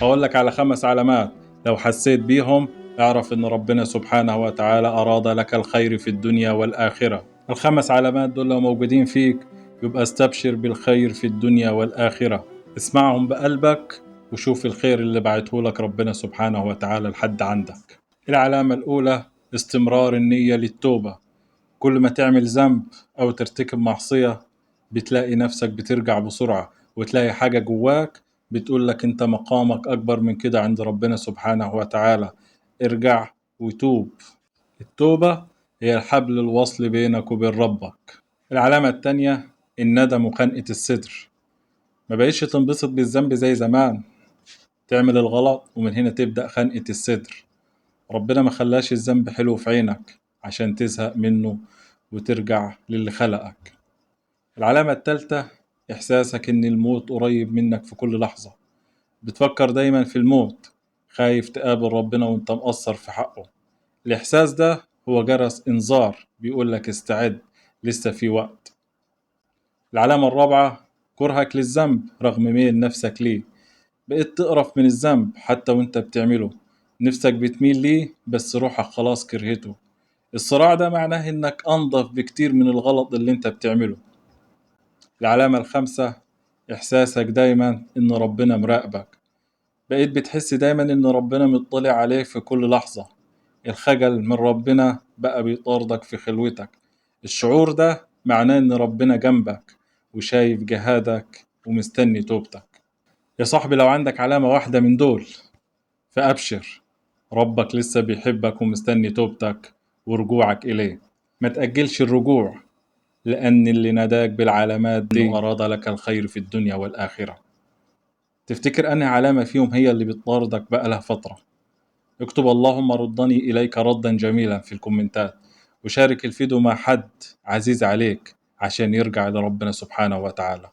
هقول لك على 5 علامات لو حسيت بيهم اعرف ان ربنا سبحانه وتعالى اراد لك الخير في الدنيا والآخرة. ال5 علامات دول لو موجودين فيك يبقى استبشر بالخير في الدنيا والآخرة. اسمعهم بقلبك وشوف الخير اللي بعته لك ربنا سبحانه وتعالى لحد عندك. العلامة الأولى استمرار النية للتوبة. كل ما تعمل ذنب أو ترتكب معصية بتلاقي نفسك بترجع بسرعة، وتلاقي حاجة جواك بتقول لك انت مقامك أكبر من كده عند ربنا سبحانه وتعالى، ارجع وتوب. التوبة هي الحبل الوصل بينك وبين ربك. العلامة التانية الندم وخنقة الصدر. ما بقيتش تنبسط بالذنب زي زمان، تعمل الغلط ومن هنا تبدأ خنقة الصدر. ربنا ما خلاش الذنب حلو في عينك عشان تزهق منه وترجع للي خلقك. العلامة التالتة إحساسك إن الموت قريب منك في كل لحظة. بتفكر دايما في الموت، خايف تقابل ربنا وانت مقصر في حقه. الإحساس ده هو جرس إنذار بيقول لك استعد، لسه في وقت. العلامة الرابعة كرهك للذنب رغم ميل نفسك ليه. بقيت تقرف من الذنب حتى وانت بتعمله، نفسك بتميل ليه بس روحك خلاص كرهته. الصراع ده معناه انك انضف بكتير من الغلط اللي انت بتعمله. العلامة الخامسة احساسك دايما ان ربنا مراقبك. بقيت بتحس دايما ان ربنا مطلع عليك في كل لحظة. الخجل من ربنا بقى بيطاردك في خلوتك. الشعور ده معناه ان ربنا جنبك وشايف جهادك ومستني توبتك. يا صاحبي لو عندك علامة واحدة من دول فأبشر، ربك لسه بيحبك ومستني توبتك ورجوعك إليه. ما تأجلش الرجوع، لأن اللي ناداك بالعلامات دي أراد لك الخير في الدنيا والآخرة. تفتكر أنهي علامة فيهم هي اللي بتطاردك بقى لها فترة؟ اكتب اللهم ردني إليك ردا جميلا في الكومنتات، وشارك الفيديو مع حد عزيز عليك عشان يرجع لربنا سبحانه وتعالى.